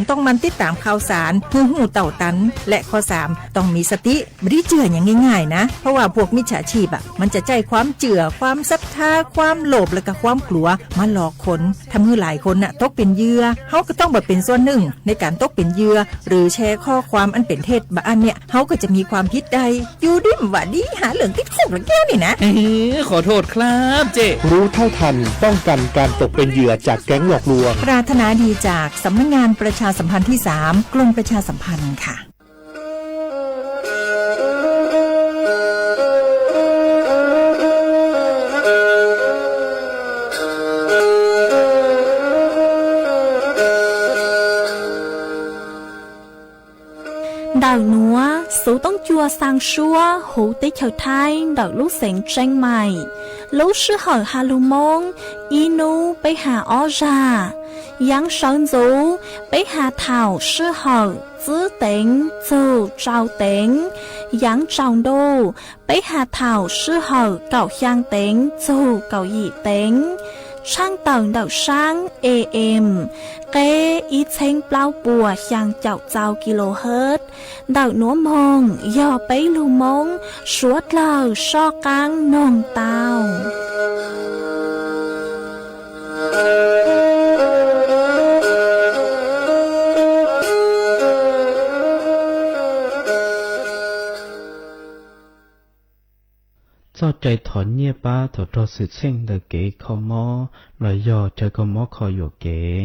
ต้องหมั่นติดตามข่าวสาร เพื่อรู้เท่าทัน และข้อสาม ต้องมีสติ ไม่ได้เชื่ออย่างง่ายๆนะ เพราะว่าพวกมิจฉาชีพอะ มันจะใช้ความเชื่อ ความศรัทธา ความโลภ และก็ความกลัว มาหลอกคน ทำให้หลายคนน่ะ ตกเป็นเหยื่อ เฮาก็ต้องบ่เป็นส่วนหนึ่งในการตกเป็นเหยื่อ หรือแชร์ข้อความอันเป็นเท็จ บ่อันเนี่ย เฮาก็จะมีความผิดได้ อยู่ดีบ่ดี หาเรื่องติดคุกแล้วแกนี่นะ ขอโทษครับเจ๊ รู้เท่าทัน ป้องกันการตกเป็นเหยื่อจากแก๊งหลอกลวง ปรารถนาดีจากสำนักงานประชาสัมพันธ์ที่สาม กรมประชาสัมพันธ์ค่ะ Ntawm nuav xuv toob cua xaa suab huv teb chaws Thaib ntawm lub xeev Tseeb Maim. Lub sij hawm has lug Moob, ib nub peb has ob zag. Yaav sawv ntxuv, peb has thaum sij hawm tsib teev txug rau teev. Yaav tsaus ntuj, peb has thaum sij hawm kaum xyaa teev txug kaum yim teev. Tshaaj tawm ntawm saab A M, qeb ib txheeb plaub puas xyaa caum txau kilohertz. Ntawm nuav moog yog peb lug Moob suav dlawg soj qaab noog tau. Txoj cai thov nyiaj pab thaum raug xwm txheej ntawm kev kho mob los yog chaw kho mob kho yuam kev.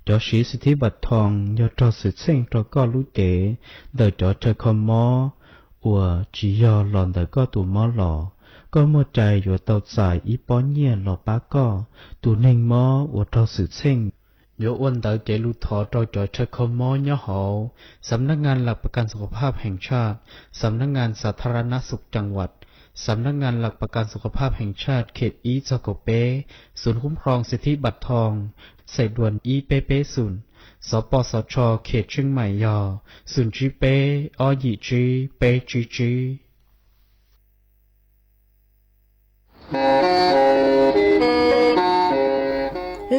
Cov siv xim thib npam thoo yog raug xwm txheej rau koj lub cev ntawm cov chaw kho mob uas tsis yog los ntawm koj tus mob los. Koj muaj cai yuav tau txais ib pob nyiaj los pab koj tus neeg mob uas raug xwm txheej. Yuav ua ntawv cev lus thov rau cov chaw kho mob nyob hauv สำนักงานหลักประกันสุขภาพแห่งชาติ สำนักงานสาธารณสุขจังหวัด สำนักงานหลักประกันสุขภาพแห่งชาติ เขต ib txog kaum peb, ศูนย์คุ้มครองสิทธิบัตรทอง sài đuan ib peb peb xoom, สปสช เขตเชียงใหม่ yog xoom tsib peb ob yim tsib peb tsib tsib.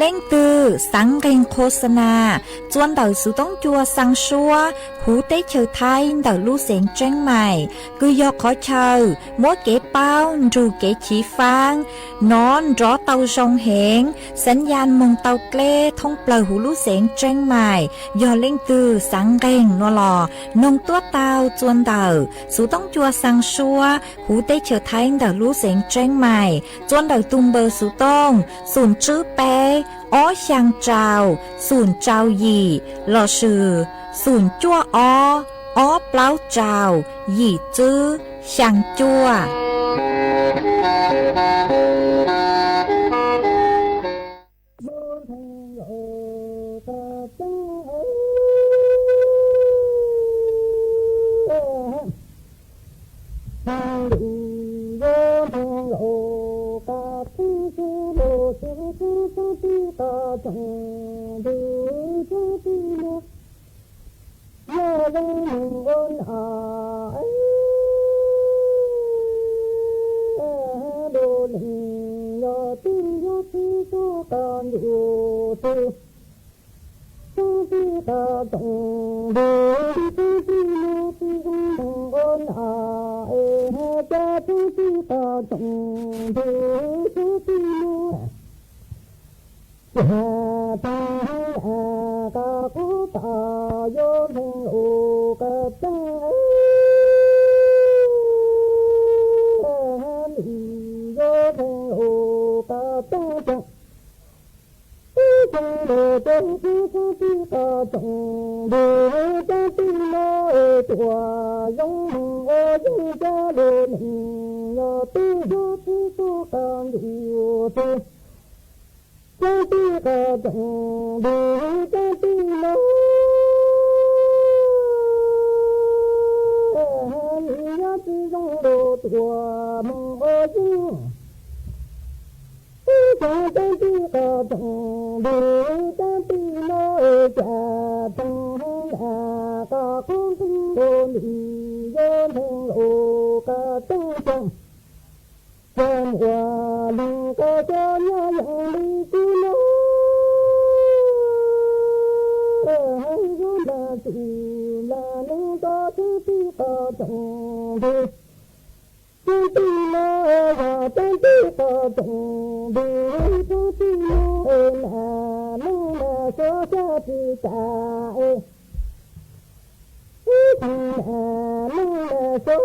Leej twg xaav nqeeg khos xa nas txua ntawm xuv toob cua xaa suab huv teb chaws Thaib ntawm lub xeev Tseeb Maim, kws yog qhov chaw muab kev paub nrug kev chiv faab, nov nrov tau zoo heev, xaav yaj moog tau dleb thoob plawg huv lub xeev Tseeb Maim. Yog leej twg xaav nqeeg nuav los noog tuab tau txua ntawm xuv toob cua xaa suab huv teb chaws Thaib ntawm lub xeev Tseeb Maim, txua ntawm tug npawb xuv tooj xoom tsib peb ob xyaa rau xoom rau yim lossis xoom cuaj ob ob plaub rau yim tsib xyaa cuaj. Nplas txuj nplas neeb rov txeeb tij qos tsoom ntug, txeeb tij no yog txeeb tij qos tsoom ntug, txeeb tij no es nam neej nam xyov xya tsis tas es, ib tug nam neej nam xyov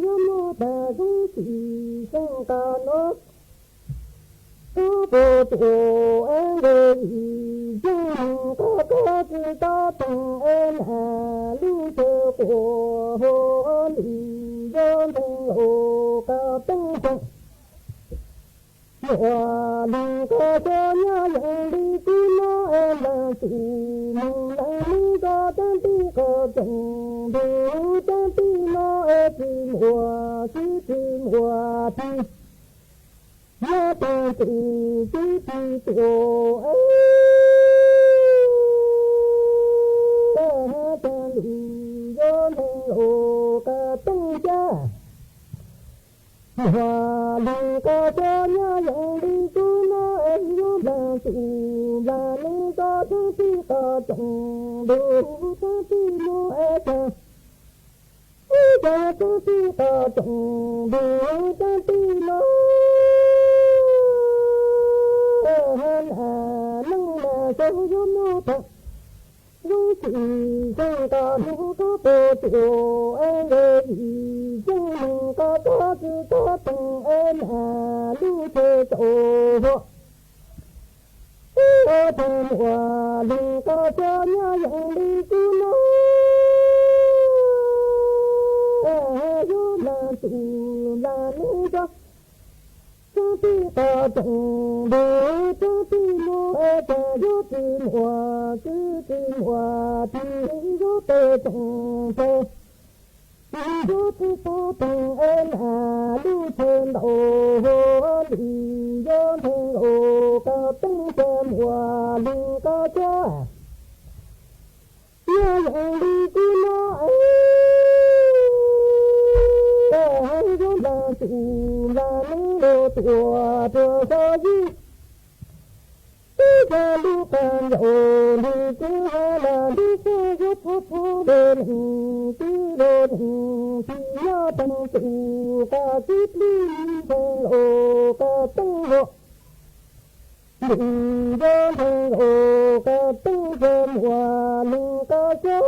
yuav muaj tag zoo tsis xyeej qab no. Koj puas tuaj es nkawd yim yeej koj koj tsis tau teem es nam lub chaw quas huv lwm yog nteeg los koj teeb tseem muaj lwm koj xyov nyob yeej li kub no es nplas txuj moog nplas neeb rov txeeb tij qos tsoom ntug, txeeb tij no es tsis muaj tsis tsis muaj tsis nyob tag txuj tsis tsis tuaj es tag lwm yog nteeg los koj teeb xyab. Muaj lwm koj xyov nyob yeej li kub no es yuav nplas txuj nplas neeb rov txeeb tij qos tsoom ntug, txeeb tij no es tag ib tag txeeb tij qos tsoom ntug, txeeb tij no nam neej nam xyov yuav muaj tag zoo tsis xyeej qab no. Koj puas tuaj es nkawd yim yeej koj koj tsis tau teem es nam lub chaw tsaus huv ib tag muaj lwm koj xyov nyob yeej li kub no yuav nplas txuj nplas neeb rov txeeb tij qos tsoom ntug, txeeb tij no es tag yuav tsis muaj tsis tsis muaj tsis yuav peb tsoom ntug, tsis yuav tsis tau teem es nam lub chaw ntau huv lwm yog nteeg los koj teeb xyab. Muaj lwm koj xyov nyob yeej li kub no es yuav nplas txuj nplas neeb los tuaj rau xyov yim ib tag lub qab ncaus nws tsis hais los lub xyab yuav txhob txhob los leej tsis los leej tsis nyob teem txuj qab tib plig nteeg los koj teeb los lwm yog nteeg los koj teeb xyab. Muaj lwm koj xyov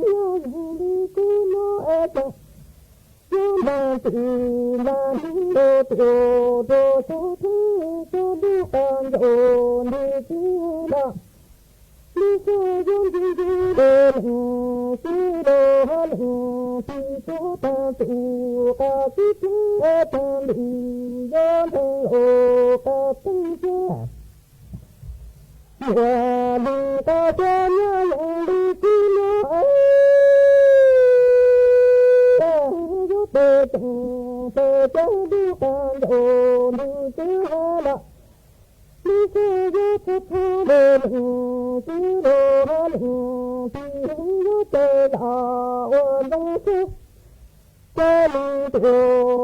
nyob yeej li kub no es tag yuav nplas txuj nplas neeb los tuaj rau xyov thoob xyov lub qab ncaus nws tsis hais los lub xyab yuav ntsis ntsis los leej tsis los leej tsis txhob tag txuj qab tib plig es tag lwm yog nteeg los koj teeb xyab. Muaj lwm koj xyov nyob yeej li kub no es yuav peb tsoom ntug, txawm lub qab ncaus nws tsis hais los lub xyab yuav txhob txhob los leej tsis los leej tsis yuav peb los ua ntxoov xwb. Cov leej tuaj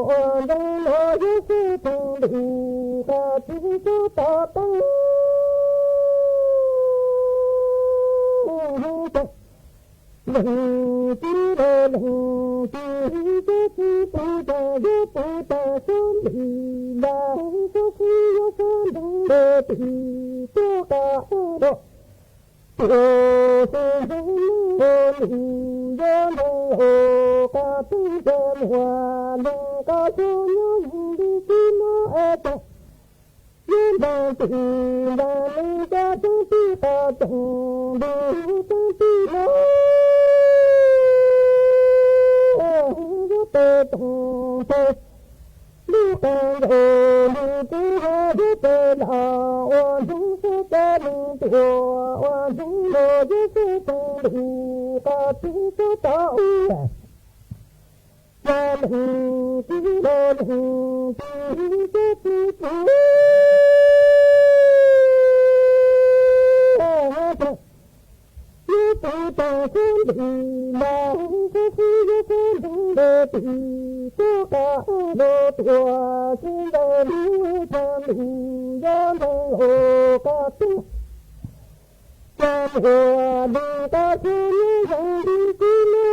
ua ntxoov los yuav xwb tag lwm koj tsis txhob tau teeb leej tsis los leej tsis yuav tsis pub tag yuav pub tag xyov lwm nplas xyov xwb yuav xyov nteeg los tim tuaj qab ua rau tuaj xyov nteeg los lwm yog nteeg los koj teeb xyab. Muaj lwm koj xyov nyob yeej li kub no es tag yuav nplas txuj nplas neeb rov txeeb tij qos tsoom ntug, txeeb tij no yuav peb tsoom ntug, lub qab ncaus nws tsis hais yuav peb los ua ntxoov xwb. Cov leej tuaj ua ntxoov los yuav xwb tag lwm koj tsis txhob tau ua cov leej tsis los leej tsis yuav tsis pub tag yuav pub tag Txhob ntws nag, txhob xwb yuav txhob nteeg ntawd tim txoj qab los tuaj, sib ntawd lub txaj lus yuav nteeg los qab teb. Cov muaj neeg qab txhua nyob zoo li kuv no,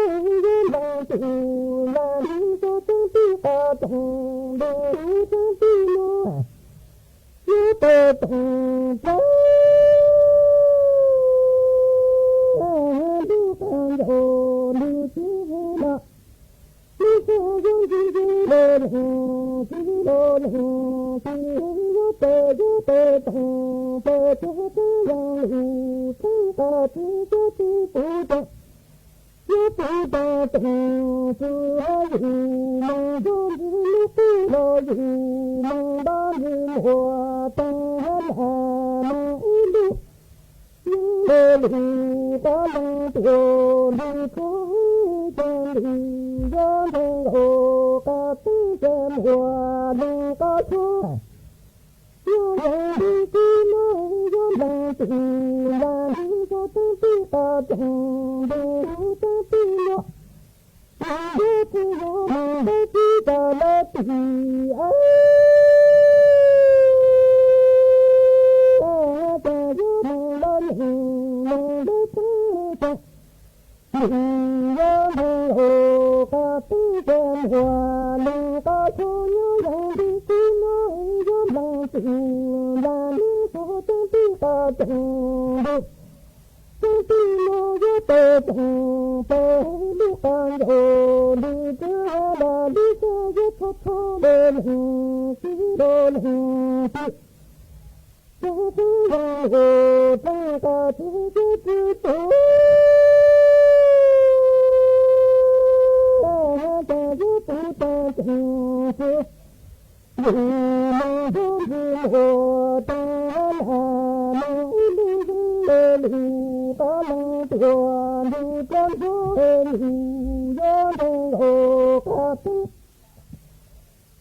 yuav npaj tus npaj neeg txog teeb tij qab toog ntuj teeb tij no. Yuav tau toom plaws lub qab ncaug lub txiv los, lub xyoo yuav ntxim ntxim los lees txiv los lees txiv, yuav tau yuav tau toom plaws txog teeb yog lus teeb qab txiv cov txiv puv tau. Yuav pub tau toom txwv yus moog zog ntxiv lub qub los yus moog npab ntxiv muaj toom hab na moog ib lub. Yus le lus qab leeg tuaj lug txug ca lus yuav nteeg nkaus qab teeb ca muaj neeg qab txhua. Yog zoo li kuv no yuav npaj tus npaj neeg txog teeb tij qab toog ntuj teeb tij no. Yog yuav txwv yog moog lawv txib rau lawv tim, cas yuav moog lawv neeg moog lawv txheeb tag. Lus yuav nteeg los qab teeb ca muaj neeg qab txhua, yog zoo li kuv no yuav npaj tus npaj neeg txog teeb tij qab toog ntuj teeb tij no. Yuav tau toom plaws lub qab ncaug lub txiv hab na lub xyoo yuav txhob txhob le leeg txiv los leeg txiv. Txog txhua yog lus teeb qab txiv cov txiv puv tau, hab cas yuav puv tau toom txiv. Yus moog zog ntxiv muaj toom hab na moog ib lub ntsej le lus qab leeg tuaj ntug cov ntuj le lus yuav nteeg nkaus qab teeb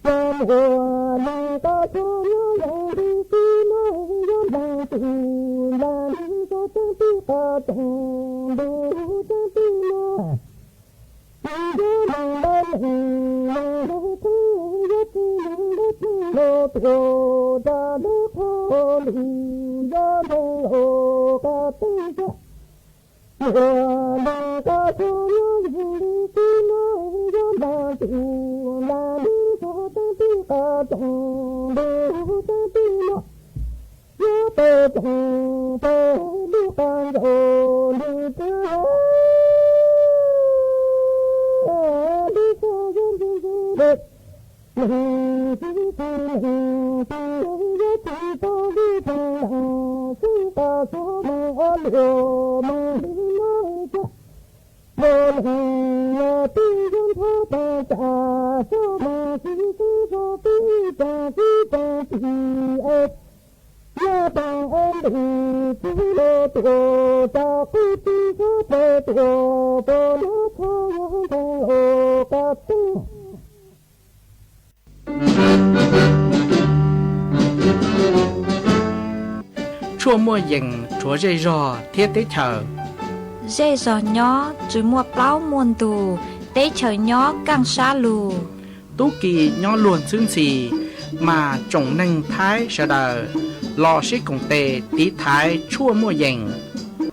ca muaj neeg qab txhua, yog zoo li kuv no yuav npaj tus npaj neeg txog teeb tij qab toog ntuj teeb tij no. Tsis yuav moog lawv neeg moog lawv txheeb, yuav tsis moog lawv txheeb los tuaj rau lub qhov lus yuav nteeg nkaus qab teeb ca muaj neeg qab txhua, yog zoo li kuv no yuav npaj tus npaj neeg txog teeb tij qab toog ntuj teeb tij no. Yuav tau toom plaws lub qab ncaug lub txiv hab, lub xyoo yuav ntxim ntxim le leeg txiv txiv leeg txiv, yuav txwv tau lub txheeb leeg xwb tas xub moog ob luag moog li no cas. Los leeg yog tij yuav nthuav tas cas xub moog txiv xwb zog tib tag tib tag tib es. Nyob tag ob ntus txiv los tuaj rau qub txiv xub plaws tuaj pom nab txhua yuav nteeg los qab teeb. Tshuaj muaj yees rhuav zej zog thiab teb chaws. Zej zog nyob tsis muaj plaub muaj ntug, teb chaws nyob kaaj sab lug. Tub ki nyob luag ntxhwb ntxhi, mas tsoom neeg Thaib sawv daws los sib koom tes tiv thaiv tshuaj muaj yees.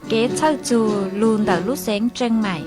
Kev txhawj txug lug ntawm lub xeev Tseej Maim.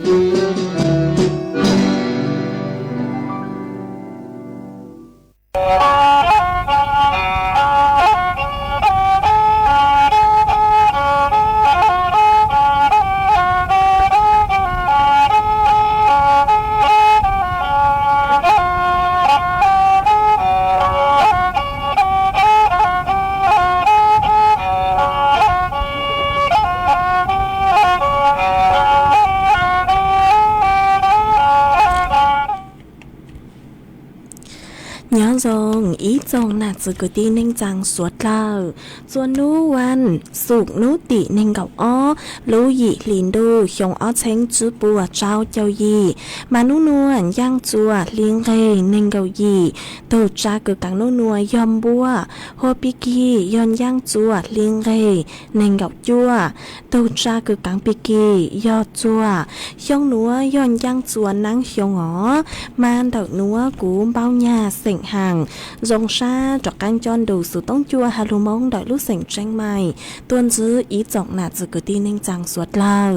Tsoom nam txwv kwv tij neej tsaa suav dlawg, txua nub vas xuv nub tim neeg nkaum ob lub yim hli ntuj xyoo ob txheeb tsib puas tsawv caug yim, mas nub nua ncaaj txua hli nqeg neeg nkaum yim. Tug tsa kws kaav nub nua yog npuaj, hua pig kig yog ncaaj txua hli nqeg neeg nkaum cuaj. Tug tsa kws kaav pig kig yog txuag. Xyoo nuav yog ncaaj txua naab xyoo os. Mas ntawm nuav kuv npauj nyag xeem haas zoo sab rov qaab coj nrug xuv toob cua has lug Moob ntawm lub xeem Tseeb Mais tuaj ntxiv ib tsoom nam txwv kwv tij neej tsaa suav dlawg.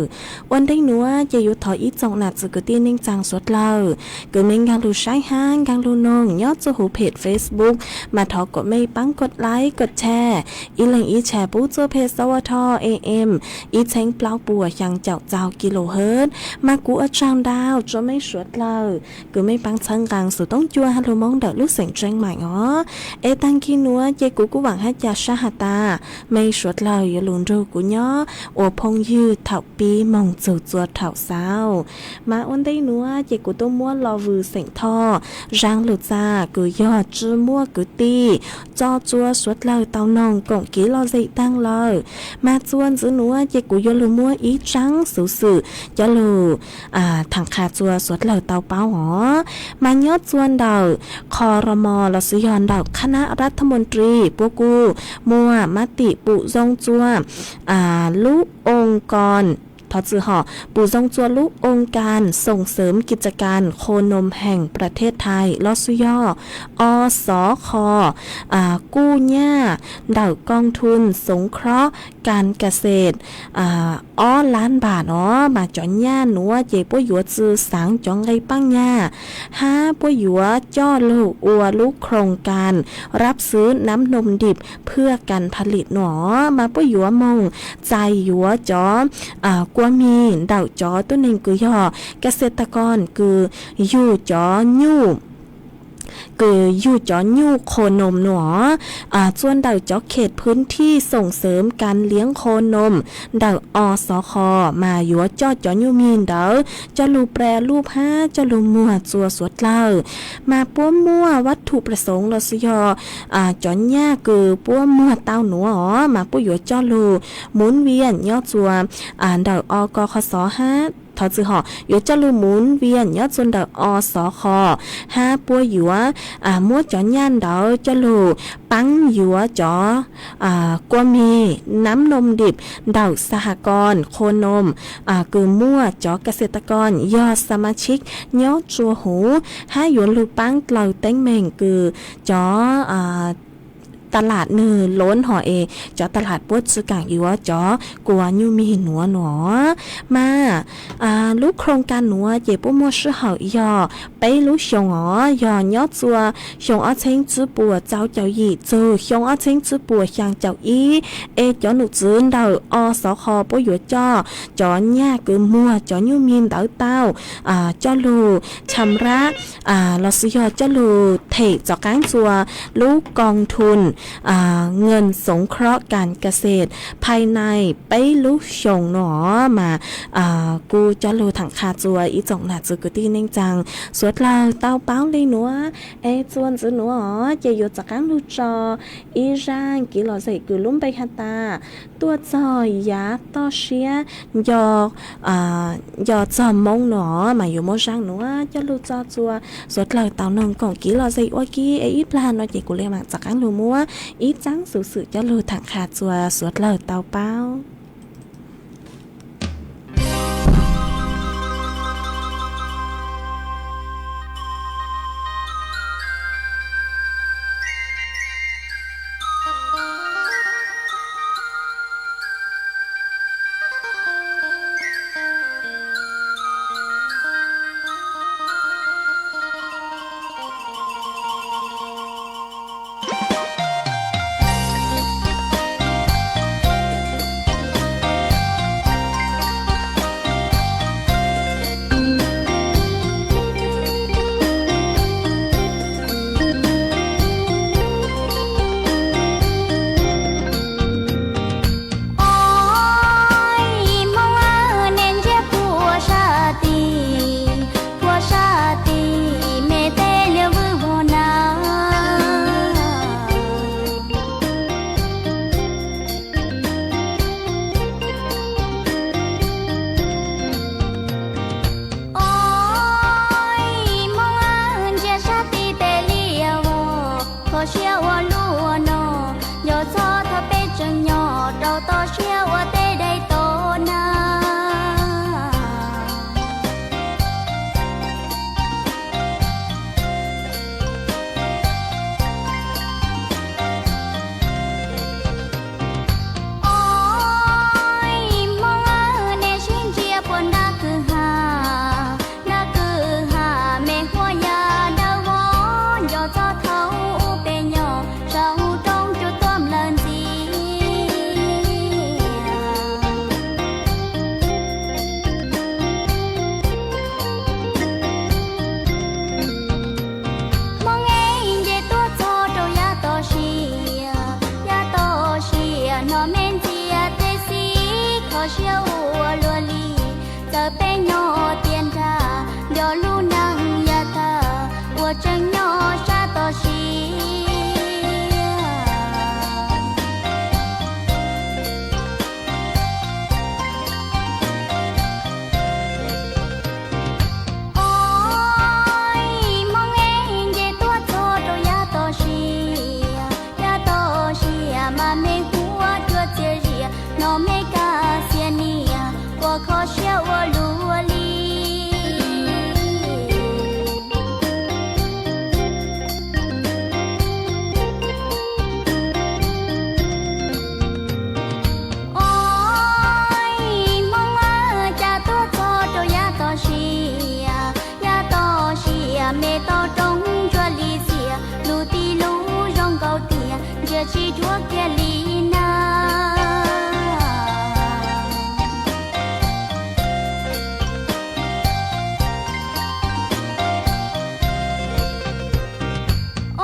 Ua ntej nuav ces yuav thov ib tsoom nam txwv kwv tij neej tsaa suav dlawg kws mej nkaag lug saib hab nkaag lug noog nyob txuj huv phem Facebook, mas thov kuas mej paab koj like koj share, ib leeg ib share pub txuj phem sau a tho AM ib txheeb plaub puas xyaa caum txaug kilohertz. Mas kuv ua tsaug ntau rua mej suav dlawg kws mej paab txhawb nqaa xuv toob cua has lug Moob ntawm lub xeem Tseeb Mais os. Es taag kig nuav ces kuv kuj vaam hab ca sab has tas mej suav dlawg yuav lug nrug kuv nyob ua phooj ywg thaum pib moog txug txua thaum xaus. Mas ua ntej nuav ces kuv tuaj muab lo vws xeem Thoj zaaj lug txag kws yog tsi muaj kwv tij tso txua suav dlawg tau noog koom kiv lom zem taag lawm. Mas txua ntxiv nuav ces kuv yuav lug muab ib tsaab xuv xwm coj lug thaam qha txua suav dlawg tau paub os. Mas nyob txua ntawm kho ro mos lossis yog ntawm khab nab rab thaj moos ris puab kuj muaj mab tim pum zoo txua lub oo koos, thov txwm hom, pum zoo txua lub oo kas xoom xeem kis tsa kas qhua noom heem pra thej thais lossis yog o xov kho kuj nyaj ntawm koos thun xoov khrob kas kas xes ob lab npam os. Mas cov nyaj nuav ces puab yuav tsi xaav cov nqe paaj nyaj hab puab yuav coj lug ua lub khoos kas rab xwb nab noom dim phwaj kas pha lim nuav. Mas puab yuav moog txais yuav cov kua mig ntawm cov tuab neeg kws yog kas xes tas koos kws yug cov nyuj kws yug cov nyuj qhua noom nuav txua ntawm cov khem phwv thij xoom xeem kas liav qhua noom ntawm o xov kho, mas yuav coj cov nyuj mig ntawd coj lug pra luj hab coj lug muag txua suav dlawg. Mas puab muaj vaj thum pra xoov lossis yog cov nyaj kws puab muag tau nuav os, mas puab yuav coj lug mus viaj nyob txua ntawm o ko qho xov hab, thov txwm hom, yuav coj lug mus viaj nyob txua ntawm o xov kho, hab puab yuav muab cov nyaj ntawd coj lug paab yuav cov kua mig nab noom dim ntawm xa has koos qhua noom kws muaj cov kas xes tas koos yog xa mas tshib nyob tsua huv, hab yuav lug paab dlaws teeb meem kws cov tas lam nwg lov hom es cov tas lam puab tsi kaam yuav cov kua nyuj mig nuav nuav. Mas lub khoos kas nuav ces puab muaj sij hawm yog peb lub xyoos os, yog nyob txua xyoo ob txheeb tsib puas tsawv caum yim txug xyoo ob txheeb tsib puas xyaa caum ib. Es cov num txwv ntawm o xov kho puab yuav coj cov nyaj kws muag cov nyuj mig ntawd tau coj lug cham rab lossis yog coj lug them txov qaab txua lub koos thun nkees xoov khrob kas kas xes phais nais peb lub xyoos nuav. Mas kuv coj lug thaam qha txua ib tsoom nam txwv kwv tij neej tsaa suav dlawg tau paub le nuav. Es txua ntxiv nuav os ces yuav txov qaab lug tso ib zaaj kev lom zem kws lub npe has tas tuaj txog yav toj siab nco nco txog Moob nuav. Mas yuav muab zaaj nuav coj lug tso txua suav dlawg tau noog koom kev lom zem ua ke. Es ib plag no ces kuv le maam txov qaab lug muab ib tsaab xuv xwm coj lug thaam qha txua suav dlawg tau paub. siab ua luag li, txawm peb nyob tiaj nrag, nrog lub neej yav tag uas tseem nyob sab toj siab. Oj, Hmoob es, nce tuaj txog rau yav toj siab, yav toj siab mas me huab cua txias zi, no me kaj xiab niam, ua kho siab ua luag li. Oj, Hmoob es, cas tuaj txog rau yav toj siab, yav toj siab me toj roob ntsuab li xiab, lub tib lub zoo nkauj tiag, ntsia tsis dhuav kiag li na.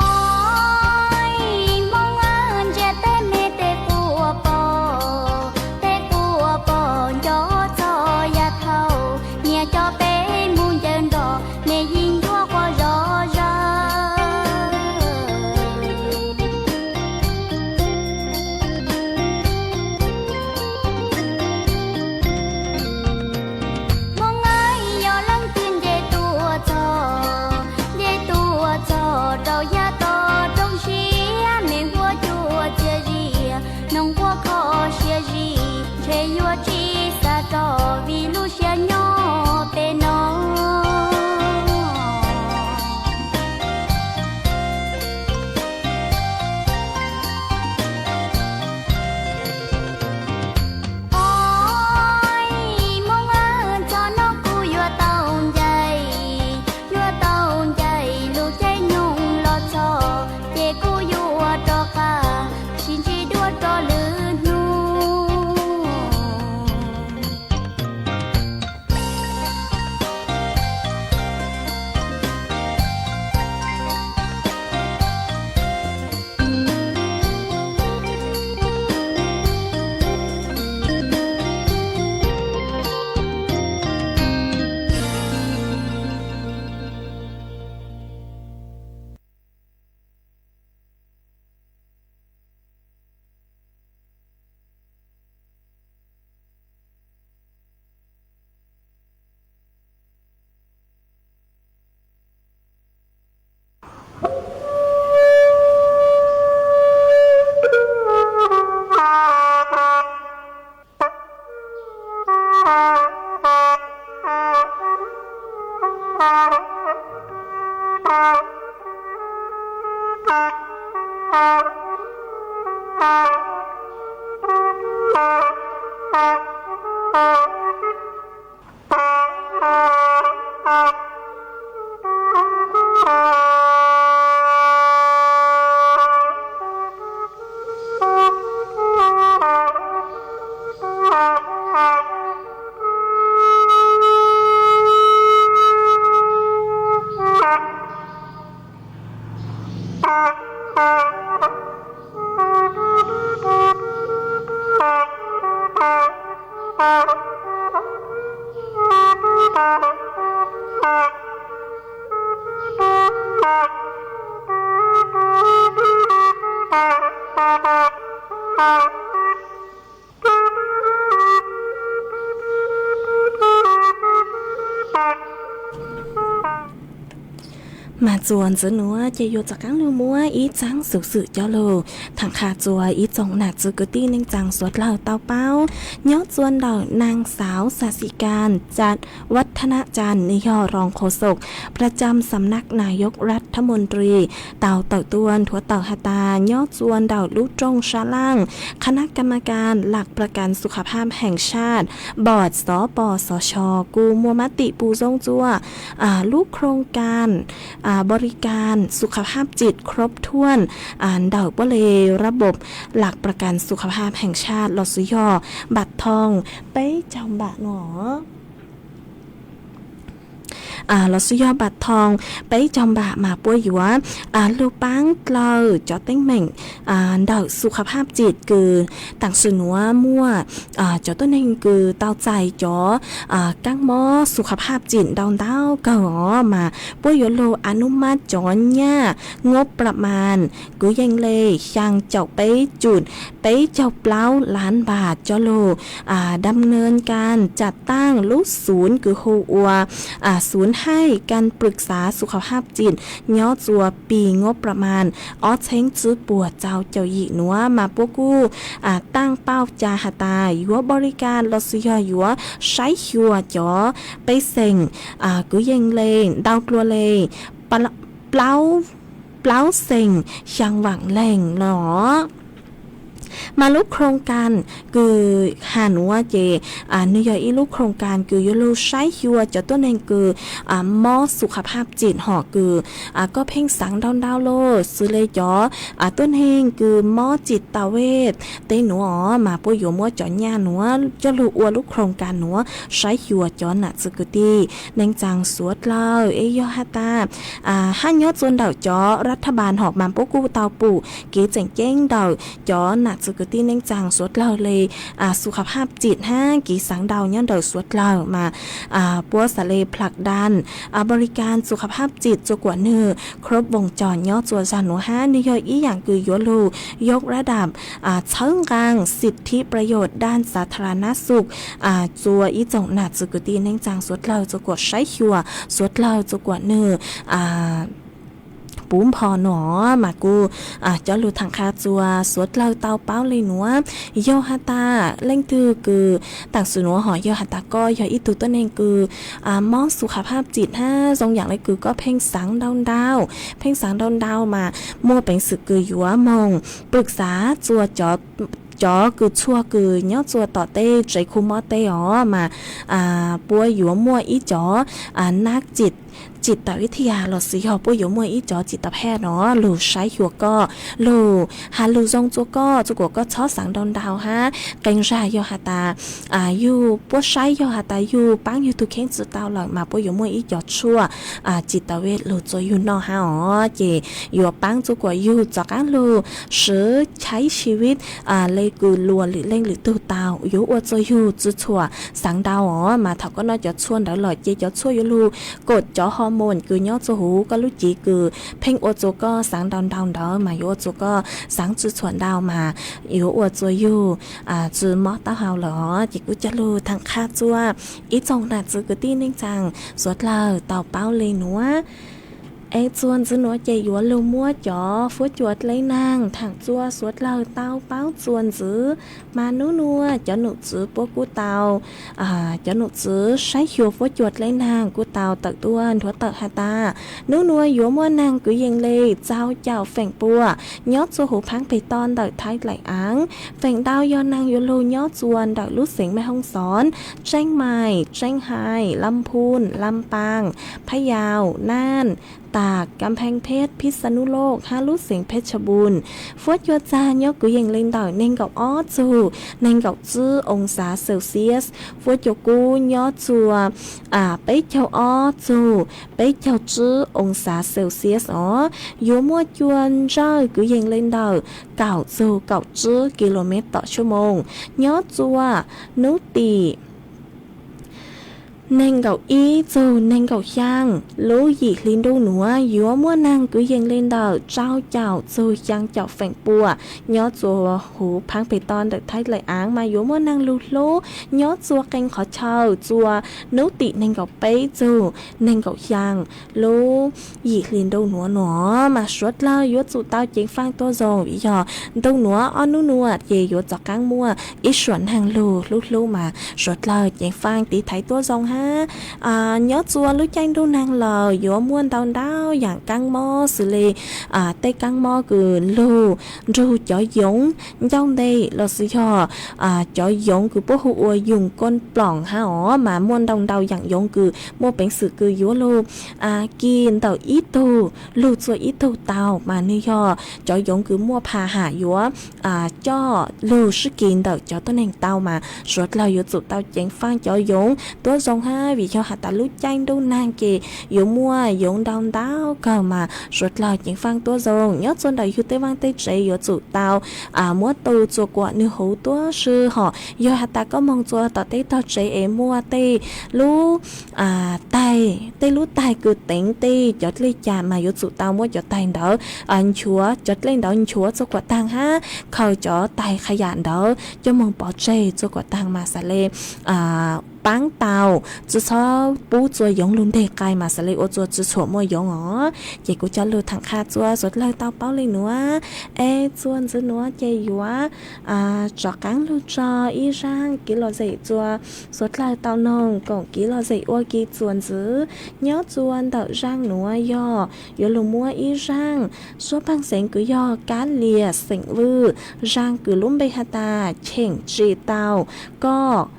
Oj, Hmoob es, ntsia tej me tej quas pom, tej quas pom nco txog yav thaum, nyias coj peb mus ncaws nrog, me yim ncuab quaj zom zaws. Hmoob es, yog leej twg nce tuaj txog, nce tuaj txog rau yav toj roob siab, me huab cua txias zi, noog quaj kho siab zi, ntshe yuav tsis xav rov vim lub siab nyob pem no. Oj, Hmoob es, txog no kuv yuav tau ncaim, yuav tau ncaim lub caij nyoog los txog, ces kuv yuav rov qab sib ntsib dua rau lwm hnub. Mas txuas ntxiv nuav ces yuav rov qaab lug muab ib txaab xuv xwm coj lug thaam qha rua ib tsoom nam txiv kwv tij neej tsaa suav dlawg tau paub. Nyob rua ntawm naag xaav Xaxikaan Cam Vathanachan, nwg yog rong qhuv xom ประจำสำนักนายกรัฐมนตรี tau tawm tuaj nthuav tawm has tas nyob rua ntawm lub rooj sab laaj คณะกรรมการหลักประกันสุขภาพแห่งชาติ bos sopos sosho kuj muaj mab tim pum zoo rua lub โครงการบริการสุขภาพจิตครบถ้วน ntawm puab le ระบบหลักประกันสุขภาพแห่งชาติ los xwv yog บัตรทอง peb caug npam no. los sis yog npam thoo peb caug npam mas puab yuav lug paab dlawg cov teeb meem ntawm xu khav phaj txim kws taam sim nuav muaj cov tuab neeg kws tau txais cov kaab mob xu khav phaj txim ntau ntau kawg os mas puab yuav lug a nub mab cov nyaj ngub pra mas kwv yees le xyaa caum peb cum peb caug plaub laav npam coj lug dam nws kaam caaj taaj lub xuv kws hu ua xuv haij kaam pwm xav xu khav phaj txim nyob tsua pig ngub pra mas ob txheeb tswb puas txaus caum yim nuav mas puab kuj taaj pauj ca has tas yuav npau li kas los sis yog yuav saib xyuas cov pej xeem kwv yees le ntau dlua le plaub xeem xyaa vaam leeg no. Mas lub khoo kas kws has nuav ces nwg yog ib lub khoo kas kws yuav lug saib xyuas cov tuab neeg kws mob xu khav phaj txim hom kws koj pheej xaav ntau ntau lug xws le cov tuab neeg kws mob txim taus vej teb nuav os mas puab yuav muab cov nyaj nuav coj lug ua lub khoo kas nuav saib xyuas cov nam txwv kwv tij neej tsaa suav dlawg es yog has tas hab nyob tsua ntawm cov rab thaj npas hom mas puab kuj tau pum kev tseem ceeb ntawm cov nam txwv kwv tij neej tsaa suav dlawg le xu khav phaj txim hab kev xaav ntau nyob ntawm suav dlawg mas puab xaav le plak dan npau li kas xu khav phaj txim tsua kuam nwg khrob voos cog nyob tsua zag nuav hab nwg yog ib yaam kws yuav lug yog rab dam txhawb nqaa xim thib pra yos dan xav thara nab xu tsua ib tsoom nam txwv kwv tij neej tsaa suav dlawg tsua kuam saib xyuas suav dlawg tsua kuam nwg puv npho no mas kuj coj lug thaam qha tsua suav dlawg tau paub le nuav. Yog has tas leej twg kws taam sim nuav hom yog has tas koj yog ib tug tuab neeg kws mob xu khav phaj txim hab zoo yaam le kws koj pheej xaav ntau ntau, pheej xaav ntau ntau mas muaj peev xwm kws yuav moog pwm xav tsua cov kws tshuaj kws nyob tsua tom tej tsev khu mob teb os mas puab yuav muaj ib cov nab txim tawm ib thiaj los sis yog puab yuav muaj ib cov txim tawm phaj no lug saib xyuas koj, lug has lug zoo tsua koj tsua kuam koj txhob xaav ntau ntau hab qee zag yog has tas yug puab saib yog has tas yug paab yug tug kheej tsi tau lawm mas puab yuav muaj ib cov tshuaj txim tawm vej lug tsua yug noj hab os ces yuav paab tsua kuam yug rov qaab lug swv chaib si viv le kws luas lwm leej lwm tug tau, yuav ua tsua yug tsi txhuam xaav ntau os mas thaum koj noj cov tshuaj ntawd lawm ces cov tshuaj yuav lug kom cov hormone kws nyob tsua huv koj lub cev kws pheej ua tsua koj xaav ntau ntau ntawd mas yuav ua tsua koj xaav tsi txhuam ntau mas yuav ua tsua yug tsi mob taub hau lawm os ces kuj coj lug thaam qha tsua ib tsoom nam txwv kwv tij neej tsaa suav dlawg tau paub le nuav. Es tsua ntxiv nuav ces yuav lug muab cov fuab cua dleb naag thaam tsua suav dlawg tau paub tsua ntxiv. Mas nub nuav cov num txwv puab kuj tau, cov num txwv saib xyuas fuab cua dleb naag kuj tau tawm tuaj nthuav tawm has tas nub nuav yuav muaj naag kwv yees le tsau caum feem pua nyob tsua huv phaab peg toj ntawm Thaib Laim Aav. Feem ntau yog naag yuav lug nyob tsua ntawm lub xeev Mej Hoob Xoob, Tseeb Mais, Tseeb Hais, Laj Phun, Laj Paaj, Phab Yaus, Naj, Tam, Kam Pheej Pheb, Phij Xa Nub Loj hab lub xeev Phej Tshaj Npun. Fuab cua txag nyob kwv yees le ntawm neeg nkaum ob txug neeg nkaum tsib oo xav Celsius. Fuab cua kub nyob tsua peb caug ob txug peb caug tsib oo xav Celsius os. Yuav muaj cua ntsawj kwv yees le ntawm kaum txug kaum tsib kilomev tom xuab moos nyob tsua nub tim neeg nkaum ib txug neeg nkaum xyaa. Lub yim hli ntuj nuav yuav muaj naag kwv yees le ntawm rau caum txug xyaa caum feem pua nyob tsua huv phaab peg toj ntawm Thaib Laim Aav mas yuav muaj naag lug hlub nyob tsua qee qhov chaw tsua nub tim neeg nkaum peb txug neeg nkaum xyaa. Lub yim hli ntuj nuav no mas suav dlawg yuav tsum tau ceev faaj tuab zoo vim yog ntuj nuav ob nub nuav ces yuav rov qaab muaj ib suam naag lug hlub hlub mas suav dlawg ceev faaj tiv thaiv tuab zoo hab. Nyob tsua lub caij ntuj naag lawm yuav muaj ntau ntau yaam kaab mob xws le tej kaab mob kws lug nrug cov yoov ncauj nteg los sis yog cov yoov kws puab hu ua yus kooj ploom hab os mas muaj ntau ntau yaam yoov kws muaj peev xwm kws yuav lug kis ntawm ib tug lug tsua ib tug tau mas nwg yog cov yoov kws muaj pha ham yuav coj lug sib kis ntawm cov tuab neeg tau mas suav dlawg yuav tsum tau ceev faaj cov yoov tuab zoo hab, vim yog has tas lub caij ntuj nag ces yuav muaj yoov ntau ntau kawg mas suav dlawg ceev faaj tuab zoo. Nyob txug ntawm yug tej vaaj tej tsev yuav tsum tau muab tu txuas kuam nwg huv tuab si hom. Yog has tas koj moog txua tom tej tog tsev es muaj tej lub taig, tej lub taig kws teev tej cov dlej cas mas yuav tsum tau muab cov taig ntawd nchuav, cov dlej ntawd nchuav txuas kuam taag hab khaws cov taig qha yam ntawd coj moog pov tseg txuas kuam taag mas xaav le paab tau, tsi txhob pub txua yoov lug nteg qai mas xaav le ua txua tsi txhuam muaj yoov os. Ces kuv coj lug thaam qha txua suav dlawg tau paub le nuav. Es txua ntxiv nuav ces yuav rov qaab lug tso ib zaaj kev lom zem txua suav dlawg tau noog koom kev lom zem ua ke txuas ntxiv. Nyob txua ntawm zaaj nuav yog yuav lug muab ib zaaj suab phaaj xeev kws yog Kab Lias xeem Vwj, zaaj kws lub npe has tas cheem tsi tau koj,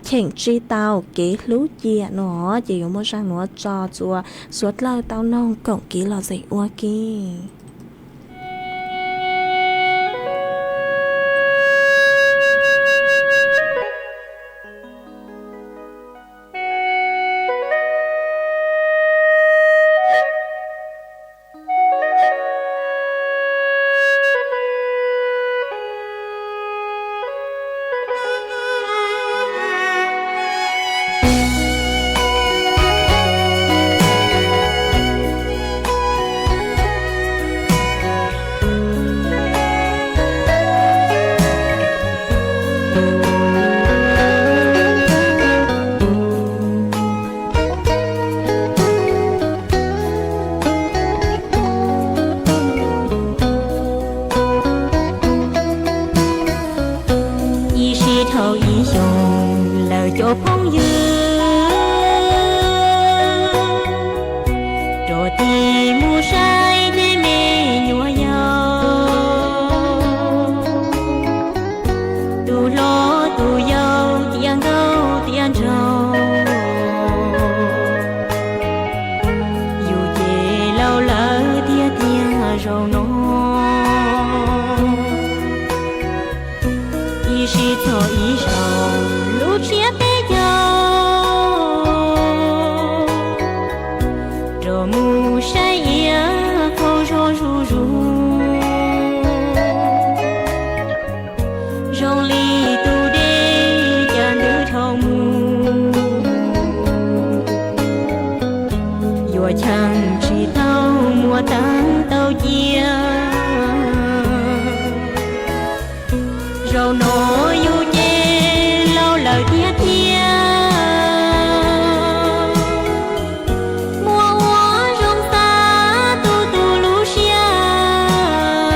cheem tsi tau kev hlub cia no. Ces yuav muab zaaj nuav tso txua suav dlawg tau noog koom kev lom zem ua ke. Ib sij dhau ib xyoos lawm cov phooj ywg rov tig mus saib tej me nyuam yaus, tus hlob tus yau tiav nkauj tiav nraug, yus ces laus lawm tiag tiag zaum no. Ib sij txog ib zaug lub tsiab teb caug, rov mus saib iav qaug zog zuj zus, zoo li tus dej cas ntws dhau mus, yuav cheem tsis tau muab taag tau cia. Zaum no yus ces laus lawm tiag tiag, muab ua zoo xav tu tu lub siab,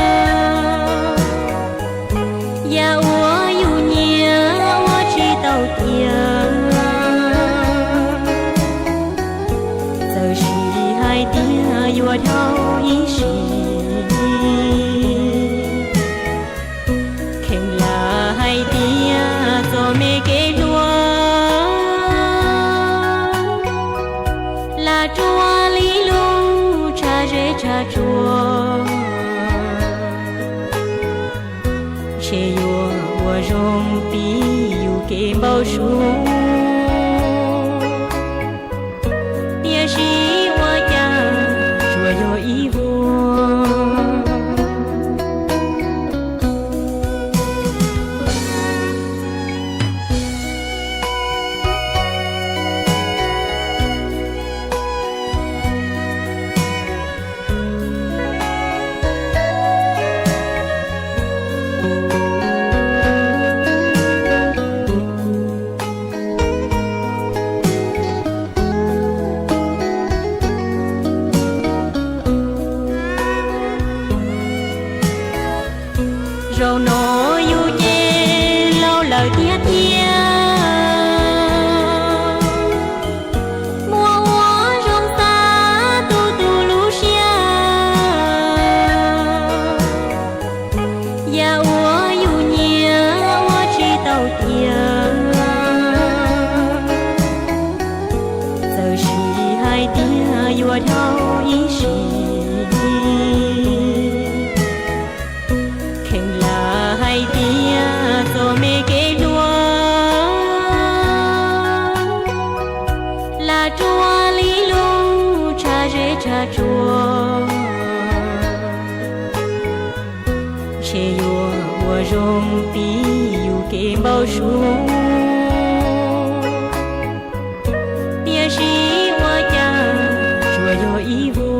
yam uas yus nyiam ua tsis tau tiag. Txawm sis hais tias yuav dhau ib sim, kheev lam hais tias txom me kev hluas, lam ruaj li lub tshav zeb tshav tsuag, ntshe yuav ua zoo pib yus kev npau suav, tiam sis ua cas tsuas yog ib vuag. Zaum no yus ces laus lawm tiag tiag, muab ua zoo xav tu tu lub siab, yam uas yus nyiam ua tsis tau tiag. Txawm sis hais tias yuav dhau ib sim, kheev lam hais tias txom me kev hluas, Ntshe yuav ua zoo pib yus kev npau suav, tiam sis ua cas tsuas yog ib vuag.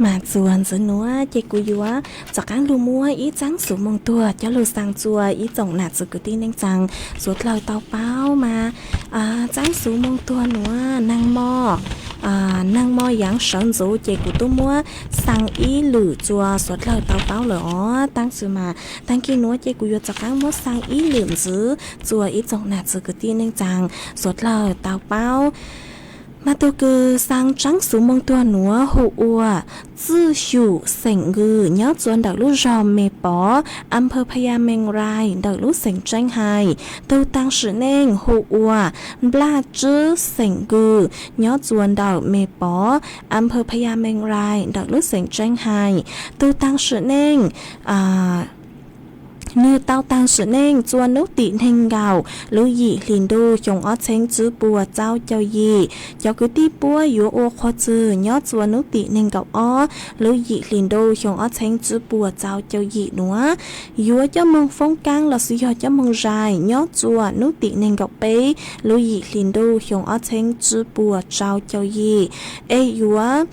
Mas txuas ntxiv nuav ces kuv yuav rov qaab lug muab ib txaab xuv moog tuag coj lug xaa txua ib tsoom nam txiv kwv tij neej tsaa suav dlawg tau paub mas. Txaab xuv moog tuag nuav neeg moj, neeg moj yaav sawv ntxuv ces kuv tub muab xaa ib lwm txua suav dlawg tau paub lawm os. Taab sis mas taag kis nuav ces kuv yuav rov qaab muab xaa ib lwm ntxiv txua ib tsoom nam txiv kwv tij neej tsaa suav dlawg tau paub. Mas tug kws xaa tsaab xuv moog tuag nuav hu ua Txwj Xyum xeem Nkws nyob txua ntawm lub zog Me Pov, Amphaw Phaya Meej Rai ntawm lub xeem Tseeb Hais. Tug taag sim neej hu ua Nplaj Tswb xeem Nkws nyob txua ntawm Me Pov, Amphaw Phaya Meej Rai ntawm lub xeem Tseeb Hais. Tug taag sim neej, nwg tau taag sim neej txua nub tim neeg nkaum lub yim hli ntuj xyoo ob txheeb tswb puas tsawb caug yim. Cov kwv tij puab yuav ua qhua txwg nyob txua nub tim neeg nkaum ob lub yim hli ntuj xyoo ob txheeb tswb puas tsawb caug yim nuav. Yuav coj moog foob kaab los xwb yog coj moog zais nyob txua nub tim neeg nkaum peb lub yim hli ntuj xyoo ob txheeb tswb puas tsawb caug yim. Es yuav,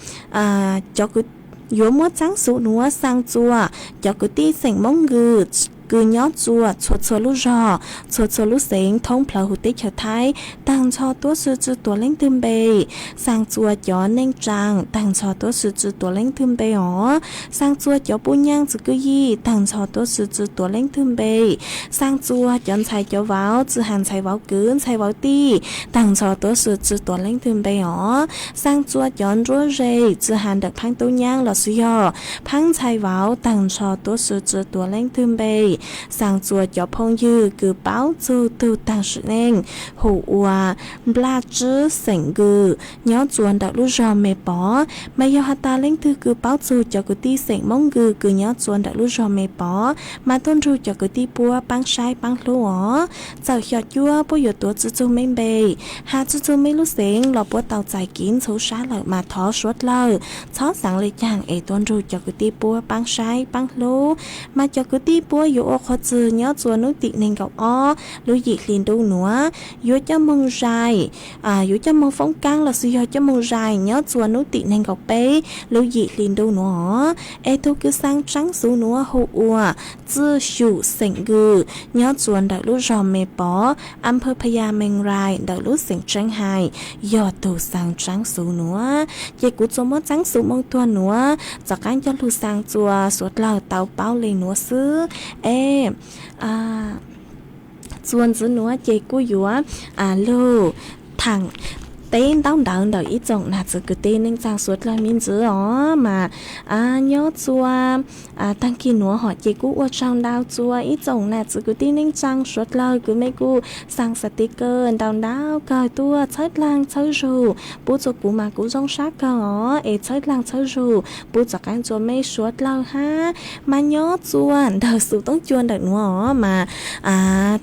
cov, yuav muab txaab xuv nuav xaa txua cov kwv tij xeem Moob Nkws kws nyob txua txhua txhua lub zog, txhua txhua lub xeev thoob plawg huv teb chaws Thaib, taag nrho tuab si tsi tuav leej twg npe. Xaa txua cov neej tsaa, taag nrho tuab si tsi tuav leej twg npe os. Xaa txua cov puj nyaab txwv kwj yij, taag nrho tuab si tsi tuav leej twg npe. Xaa txua cov ntxhais cov vauv, tsi has ntxhais vauv kwv ntxhais vauv tij, taag nrho tuab si tsi tuav leej twg npe os. Xaa txua cov nruab ze, tsi has ntawm phaab tub nyaab los xwb yog phaab ntxhais vauv, taag nrho tuab si tsi tuav leej twg npe. Xaa txua cov phooj ywg kws paub txug tug taag sim neej hu ua Nplaj Tswb xeem Nkws nyob txua ntawm lub zog Me Pov. Mas yog has tas leej twg kws paub txug cov kwv tij xeem Moob Nkws kws nyob txua ntawm lub zog Me Pov, mas tuaj nrug cov kwv tij puab paab saib paab hlub os. Txawm xyom cuab puab yuav tuav tsi txug meb npe, has tsi txug meb lub xeev los puab tau txais kiv ntxhuv sab lawm mas thov suav dlawg txhob xaav le caag es tuaj nrug cov kwv tij puab paab saib paab hlub. Mas cov kwv tij puab yuav ua qhua txwg nyob txua nub tim neeg nkaum ob lub yim hli ntuj nuav, yuav coj moog zais, yuav coj moog foob kaab los xwb yog coj moog zais nyob txua nub tim neeg nkaum peb lub yim hli ntuj nuav os. Es tug kws xaa tsaab xuv nuav hu ua Txwj Xyum xeem Nkws nyob txua ntawm lub zog Me Pov, Amphaw Phaya Meej Rai ntawm lub xeem Tseeb Hais, yog tug xaa tsaab xuv nuav. Ces kuv tsuas muab txaab xuv moog tuag nuav rov qaab coj lug xaa txua suav dlawg tau paub le nuav xwb. Es txuas ntxiv nuav ces kuj yuav lug thaam teb ntaub ntawv ntawm ib tsoom nam txiv kwv tij neej tsaa suav dlawg me ntsis os. Mas nyob txua taag kis nuav hov ces kuj ua tsaug ntau txua ib tsoom nam txiv kwv tij neej tsaa suav dlawg kws mej kuj xaa xas tis kawg ntau ntau kawg tuaj txhawb dlaag txhawb zug pub txua kuv mas kuv zoo sab kawg os. Es txhawb dlaag txhawb zug pub rov qaab txua mej suav dlawg hab. Mas nyob txua ntawm xus toob cua ntawm nuav os mas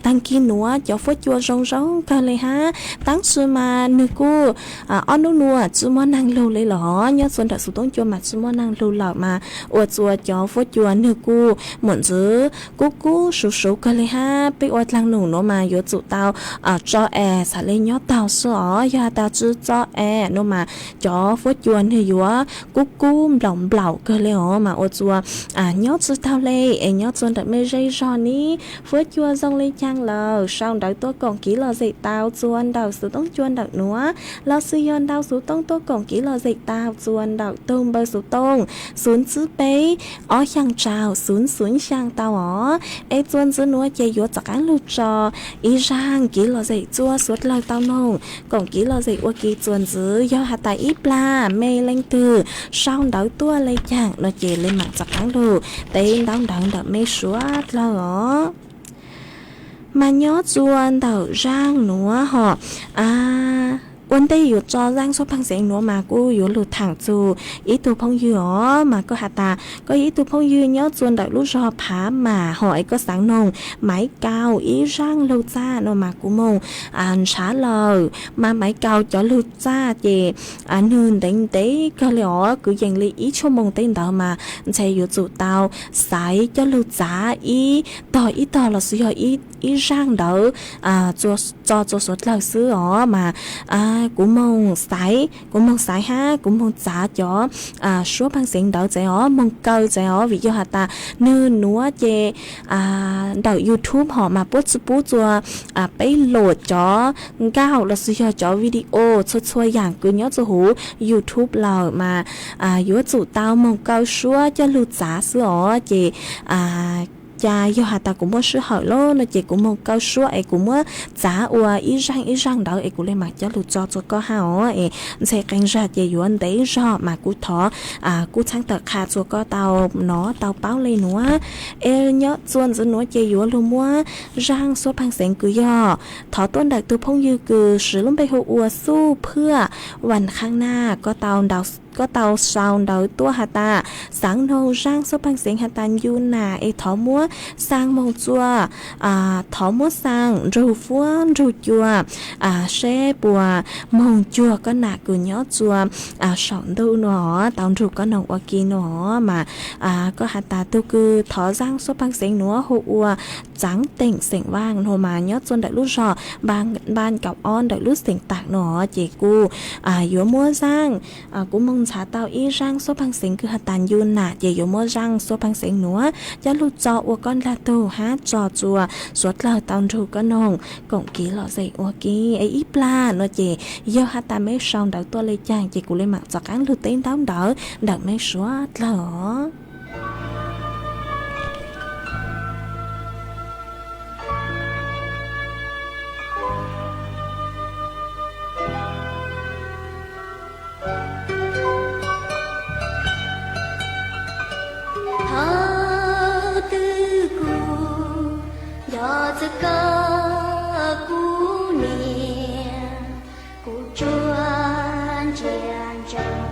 taag kis nuav cov fuab cua zoo zoo kawg le hab. Taab sis mas nwg kuj kuj ob hnub nuav tsi muaj neeg lug le los nyob txua ntawm xuv toob cua mas tsi muaj neeg lug lawm mas ua txua cov fuab cua nwg kuj muam ntxwv kub kub suv suv kawg le hab. Peb ua dlaag num nuav mas yuav tsum tau tso es xaav le nyob taug xwb os. Yog has tas tsi tso es nuav mas cov fuab cua nwg yuav kub kub nplaum nplaum kawg le os mas ua txua nyob tsi taug le. Es nyob txua ntawm mej zej zog ne, fuab cua zoo le caag lawm sau ntawv tuaj koom kev lom zem tau txua ntawm xuv toob cua ntawm nuav, los sis yog ntau xuv toob tuaj koom kev lom zem tau txua ntawm tug npawb xuv toob xwv tsib peb ob xyaa rau xwv xwv xyaa tau os. Es txua ntxiv nuav ces yuav rov qaab lug tso ib zaaj kev lom zem txua suav dlawg tau noog koom kev lom zem ua ke txua ntxiv. Yog has tas ib plag mej leej twg sau ntawv tuaj le caag no ces le maam rov qaab lug teb ntaub ntawv ntawm mej suav dlawg os. Mas nyob txua ntawm zaaj nuav hos, ua ntej yuav tso zaaj suab pheej xeev nuav mas kuj yuav lug thaam txug ib tug phooj ywg os. Mas koj has tas koj yog ib tug phooj ywg nyob txua ntawm lub zog Phav Mam hos es koj xaav noog Maiv Kaus ib zaaj lug txaj no mas kuv moog ntshav lawm. Mas Maiv Kaus cov lug txaj ces nwg ntev ntev kawg le os, kwv yees li ib tshuaj moos teb ntawd mas ntshe yuav tsum tau xaiv coj lug txav ib tog ib tog los sis yog ib zaaj ntawd tso txua suav dlawg xwb os. Mas kuv moog xaiv, kuv moog xaiv hab kuv moog txav cov suab pheej xeev ntawd txawv os, moog kaw txawv os, vim yog has tas nwg nuav ces ntawm YouTube hos mas puab tsi pub txua peb luam cov nkauj los sis yog cov video txhua txhua yaam kws nyob txua huv YouTube lawm mas yuav tsum tau moog kaw suab coj lug txav xwb os. Ces ca yog has tas kuv muaj sij hawm lawm no ces kuv moog kaw suab es kuv muab txav ua ib zaaj ib zaaj ntawd es kuv le maam coj lug tso txua koj hab os. Es ntshe qee zag ces yuav ntev zog mas kuv thov kuj txhaab tawm qha txua koj tau nov tau paub le nuav. Es nyob txua ntxiv nuav ces yuav lug muab zaaj suab pheej xeev kws yog thov tuaj ntawm tug phooj ywg kws siv lub npe hu ua Xuj Phwaj Vam Khaaj Naj, koj tau sau ntawv tuaj has tas xaav noog zaaj suab pheej xeev has tas ncu nam es thov muab xaa moog txua, thov muab xaa nrug fuab nrug cua seb puas moog cuag koj nam kws nyob txua saum ntuj nuav tau nrug koj noog ua ke nuav. Mas koj has tas tug kws thov zaaj suab pheej xeev nuav hu ua Txaav Teem xeem Vaaj nuav mas nyob txua ntawm lub zog Npaj Kaum Ob ntawm lub xeem Taam nuav ces kuj yuav muab zaaj, kuv moog ntxhaav tau ib zaaj suab pheej xeev kws has tas ncu nam ces yuav muab zaaj suab pheej xeev nuav coj lug tso ua koj nlaag tug hab tso txua suav dlawg tau nrug koj noog koom kev lom zem ua ke. Es ib plag nuav ces yog has tas mej sau ntawv tuaj le caag ces kuv le maam rov qaab lug teb ntaub ntawv ntawm mej suav dlawg os. Thaum twg kuv nco txog koj kuv niam, kuv tsuas ntsia ntsoov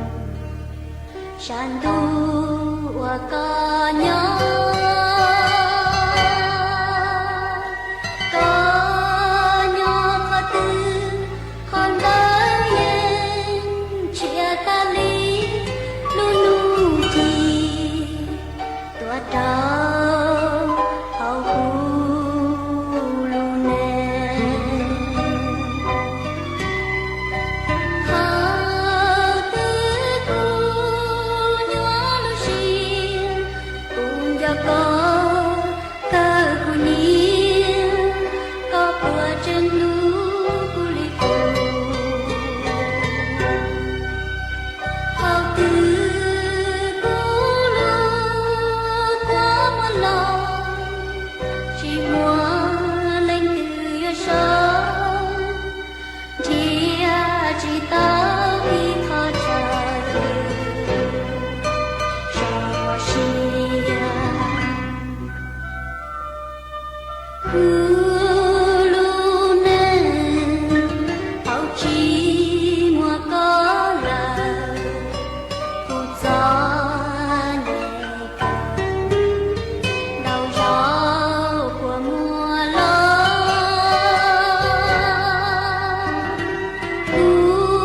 sab ntuj uas koj nyob. Koj nyob qhov twg, qhov ntawd yeej nrhiav tag li lub nub cig tuaj rau hauv kuv lub neej. Qhov twg kuv nyuaj lub siab, kuv nco koj kawg kuv niam, koj puas tseem hlub kuv li kuv. Qhov twg kuv lub kua muag los, tsis muaj leej twg yuav sau, nrhiav tsis tau ib qho chaw zoo siab. Kuv lub neej thaum tsis muaj koj lawm, kuv txom nyem kawg, ntau zaus kua muag los, kuv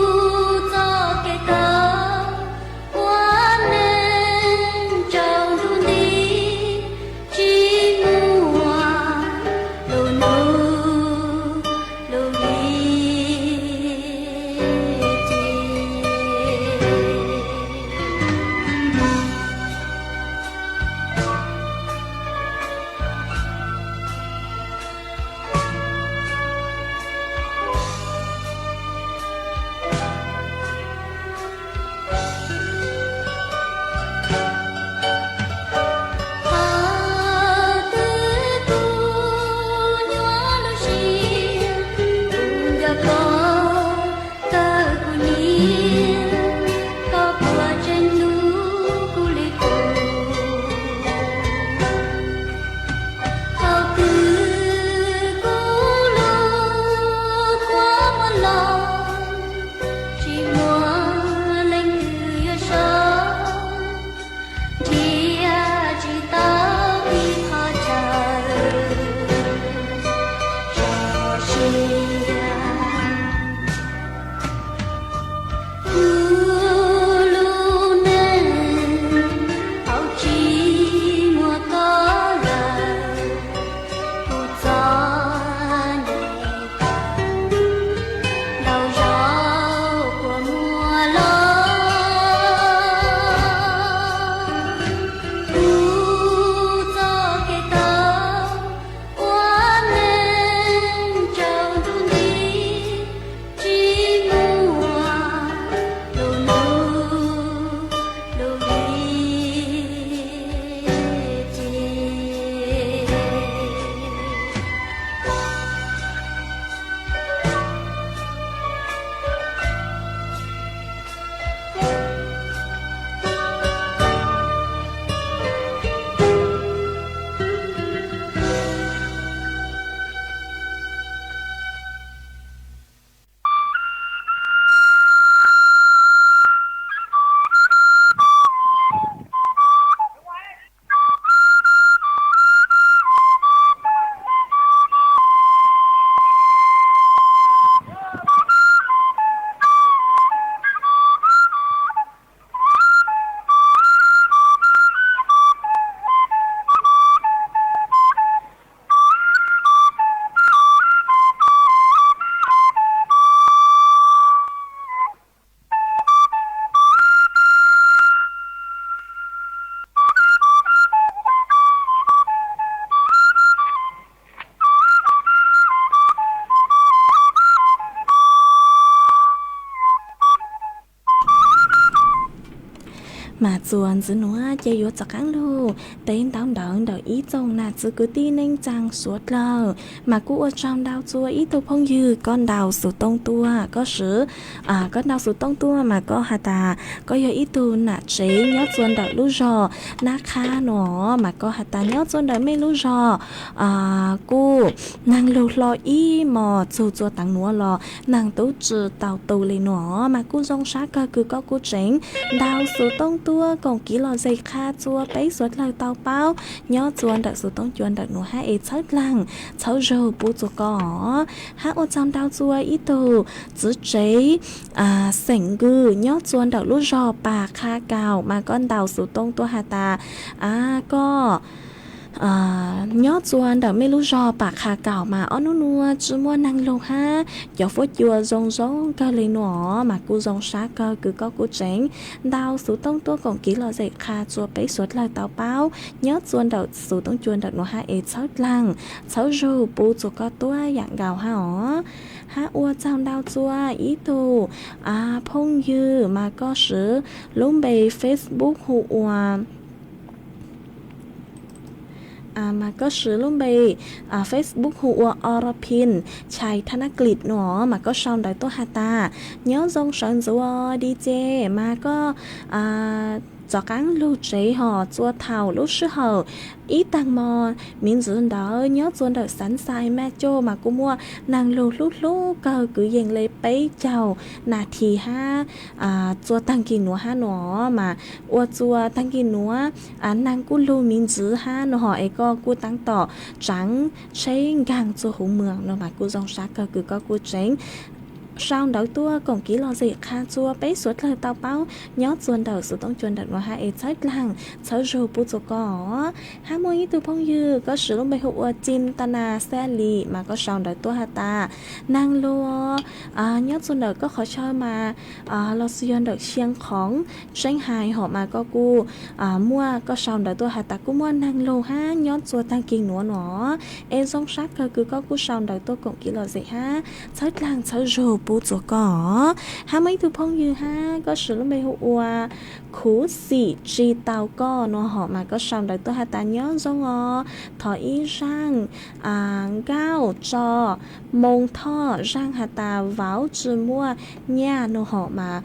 Mas txuas ntxiv nuav ces yuav rov qaab lug teb ntaub ntawv ntawm ib tsoom nam txiv kwv tij neej tsaa suav dlawg. Mas kuj ua tsaug ntau txug ib tug phooj ywg, koj ntaus xuv tooj tuaj, koj swv, koj ntaus xuv tooj tuaj mas koj has tas koj yog ib tug nam tsev nyob txuas ntawm lub zog Nab Qhab nuav, mas koj has tas nyob txuas ntawm mej lub zog kuj naag lug hlo ib mos txug txuas taag nuav los naag tub tsi tau tu le nuav. Mas kuj zoo sab kawg kws koj kuj tseev ntaus xuv tooj tuaj koom kiv lom zem qha txua peb suav dlawg tau paub nyob txuas ntawm xuv tooj cua ntawm nuav hab es txhawb dlaag txhawb zug pub txug koj. Hab ua tsaug ntau txug ib tug txiv tsev xeem Nkws nyob txuas ntawm lub zog Pas Qha Kaum, mas koj ntaus xuv tooj tuaj has tas koj nyob txuas ntawm mej lub zog Pas Qha Kaum mas ob nub nuav tsi muaj naag lug hab cov fuab cua zoo zoo kawg le nuav. Mas kuj zoo sab kawg kws koj kuj tseev ntaus xuv tooj tuaj koom kiv lom zem qha txua peb suav dlawg tau paub nyob txuas ntawm xuv tooj cua ntawm nuav hab es txhawb dlaag txhawb zug pub txug koj tuab yaam nkaus hab os. Hab ua tsaug ntau txug ib tug phooj ywg mas koj swv lub npe Facebook hu ua mas koj swv lub npe Facebook hu ua Orapin Chai Thanaklit nuav, mas koj sau ntawv tuaj has tas nyob zoo sawv ntxuv os D J, mas koj rov qaab lug tsev hos txua thaum lub sij hawm ib taag mo miv ntxwv ntawd nyob txua ntawm Xav Xais Maj Coj mas kuj muaj naag lug hlub hlub kawg kwv yees le peb caug nas this hab txua taag kis nuav hab nuav, mas ua txua taag kis nuav naag kuj lug miv ntxwv hab nuav hos es koj kuj taab tom tsaav tsheb nkaag txua huv moos nuav, mas kuj zoo sab kawg kws koj kuj tseev sau ntawv tuaj koom kiv lom zem qha txua peb suav dlawg tau paub nyob txua ntawm xuv tooj cua ntawm nuav hab es txhawb dlaag txhawb zug pub txug koj. Hab muaj ib tug phooj ywg koj swv lub npe hu ua Cim Tana Xab Lis mas koj sau ntawv tuaj has tas naag lug nyob txua ntawm koj qhov chaw mas los xwb yog ntawm Xia Khoov Tseeb Hais hos mas koj kuj muaj, koj sau ntawv tuaj has tas kuj muaj naag lug hab nyob txua taag kis nuav nuav. Es zoo sab kawg kws koj kuj sau ntawv tuaj koom kiv lom zem hab txhawb dlaag txhawb zug pub txug koj. Hab muaj ib tug phooj ywg hab koj swv lub npe hu ua Khuv Xim Tsi Tau Koj nuav hos mas koj sau ntawv tuaj has tas nyob zoo os, thov ib zaaj nkauj tso Moo Thoj, zaaj has tas vauv tsi muaj nyaj nuav hos mas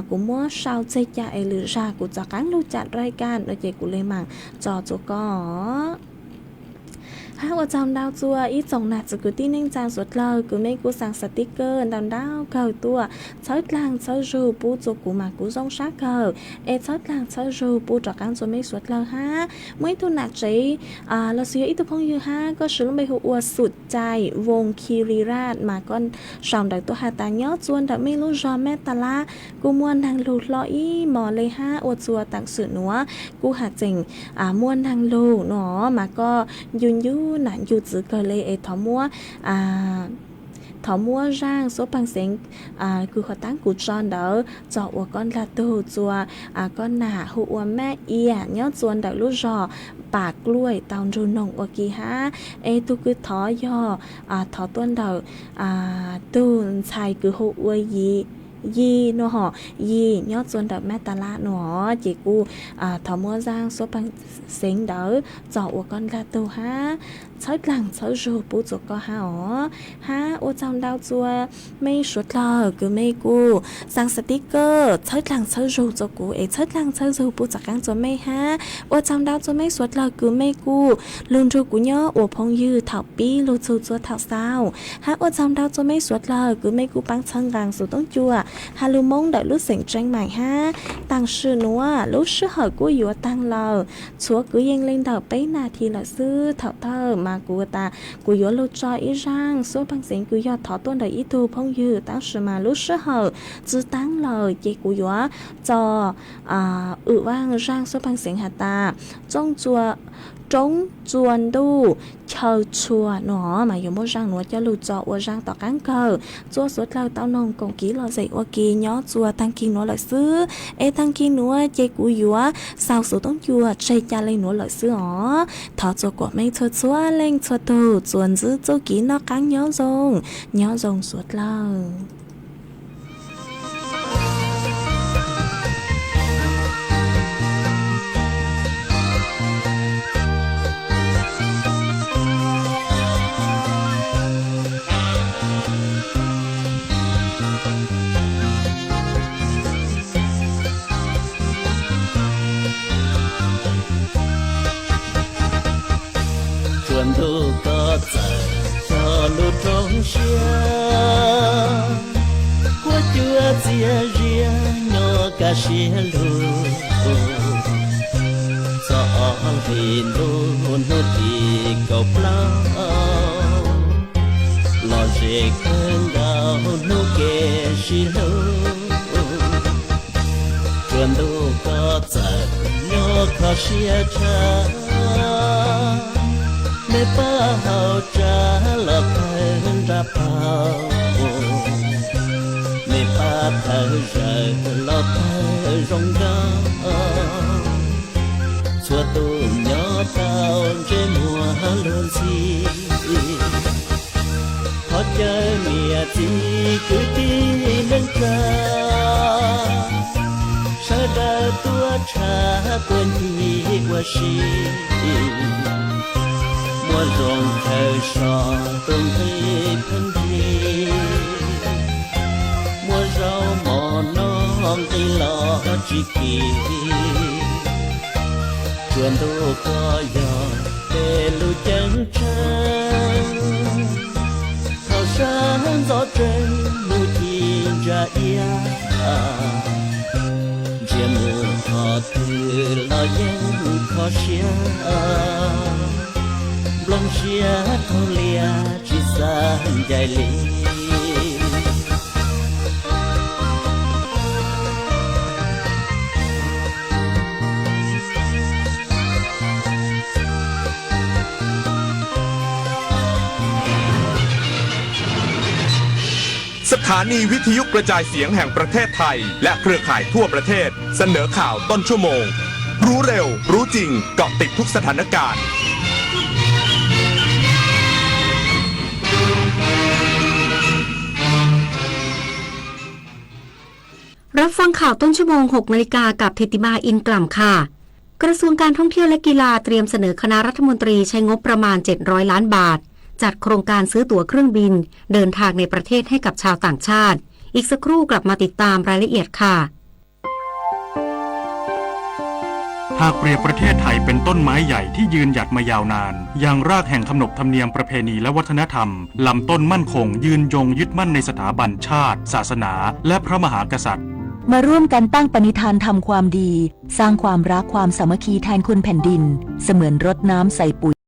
kuv muab sau txeg ca es lwm zag kuv rov qaab lug cam rai ka no ces kuv le maam tso txug koj. Hab ua tsaug ntau txua ib tsoom nam txiv kwv tij neej tsaa suav dlawg kws mej kuj xaa xav tib kawg ntau ntau kawg tuaj txhawb dlaag txhawb zug pub txug kuv mas kuv zoo sab kawg. Es txhawb dlaag txhawb zug pub rov qaab txua mej suav dlawg hab muaj ib tug nam tsev los xwb yog ib tug phooj ywg hab koj swv lub npe hu ua Xum Cai Voos Khirirat mas koj sau ntawv tuaj has tas nyob txua ntawm mej lub zog Mab Tas Lab kuj muaj naag lug hlo ib mos le hab ua txua taam sim nuav kuj has tseem muaj naag lug nuav mas koj ncu ncu nam ncu txiv kawg le es thov muab, thov muab zaaj xuab paag xeev kws qhov taab kuv tso ntawd txog ua koj dlaag tug txua koj nam hu ua Mab Ia nyob txua ntawm lub zog Pas Kluaj tau nrug noog ua ke hab. Es tug kws thov yog thov tuaj ntawm tug ntxhais kws hu ua Yim, Yim nuav hos, Yim nyob txua ntawm Mab Tas Lab nuav ces kuj thov muab zaaj xuab paag xeev ntawd txog ua koj dlaag tug hab txhawb dlaag txhawb zug pub txug koj hab os. Hab ua tsaug ntau txua mej suav dlawg kws mej kuj xaa xav tib kawg txhawb dlaag txhawb zug txug kuv es txhawb dlaag txhawb zug pub rov qaab txua mej hab ua tsaug ntau txua mej suav dlawg kws mej kuj lug nrug kuv nyob ua phooj ywg thaum pib lug txug txua thaum xaus. Hab ua tsaug ntau txua mej suav dlawg kws mej kuj paab txhawb nqaa xuv toob cua has lug Moob ntawm lub xeem Tseeb Maim hab. Taam sim nuav lub sij hawm kuj yuav taag lawm, tshuav kwv yees le ntawm peb nas this lawm xwb. Thaum thawj mas kuv tas kuv yuav lug tso ib zaaj xuab paag xeev kws yog thov tuaj ntawm ib tug phooj ywg, tab sis mas lub sij hawm tsi taab lawm ces kuv yuav tso wm vaaj zaaj xuab paag xeev has tas Roob Txua Ntuj Chaw Tshua nuav mas yuav muab zaaj nuav coj lug tso ua zaaj tom qaab kawg txua suav dlawg tau noog koom kiv lom zem ua ke nyob txua taag kis nuav lawm xwb. Es taag kis nuav ces kuv yuav xaus xuv toob cua tseg ca le nuav lawm xwb os. Thov txua kuas mej txhua txhua leej txhua tug txuas ntxiv txuj kev noj qaab nyob zoo, nyob zoo suav dlawg. Tsuas ntuj koj txawm cog lub roob siab, huab cua txias zias nyob kaj siab lug. Txog ob hlis ntuj hnub tim kaum plaub, los ze kawg nkaus hnub kev sib hlub. Tsuas ntuj koj txawm nyob kho siab tshaj, me pab hauv tsav los thawj nra paug, me pab thawj zawg los thawj zoo nkauj. Txhua tus nyob tau ntsej muag luag ntxhi, thov caw niam txiv kwv tij neej tsa, sawv daws tuaj tshaj tuaj ncig ua si, muaj zoo khaws so tus nqi pheej nqi, muaj zaub mov noj nqi los tsis kim. Tsuas ntuj koj yog peb lub ceeb tsheej, thaum sab ntxov tsees mus ci ntsa iab, ntsia mus qhov twg los yeej kho siab, nplooj siab qaug lias tsis xav ncaim li.สถานีวิทยุกระจายเสียงแห่งประเทศไทยและเครือข่ายทั่วประเทศเสนอข่าวต้นชั่วโมง รู้เร็ว รู้จริง เกาะติดทุกสถานการณ์ รับฟังข่าวต้นชั่วโมง หกนาฬิกา กับธิติมา อินกล่ำ ค่ะ กระทรวงการท่องเที่ยวและกีฬาเตรียมเสนอคณะรัฐมนตรีใช้งบประมาณ เจ็ดร้อยล้านบาท จัดโครงการซื้อตั๋วเครื่องบินเดินทางในประเทศให้กับชาวต่างชาติ อีกสักครู่กลับมาติดตามรายละเอียดค่ะ หากเปรียบประเทศไทยเป็นต้นไม้ใหญ่ที่ยืนหยัดมายาวนาน ยังรากแห่งขนบธรรมเนียมประเพณีและวัฒนธรรม ลำต้นมั่นคง ยืนยงยึดมั่นในสถาบันชาติ ศาสนา และพระมหากษัตริย์ มาร่วมกันตั้งปณิธานทำความดี สร้างความรักความสามัคคีแทนคุณแผ่นดิน เสมือนรดน้ำใส่ปุ๋ย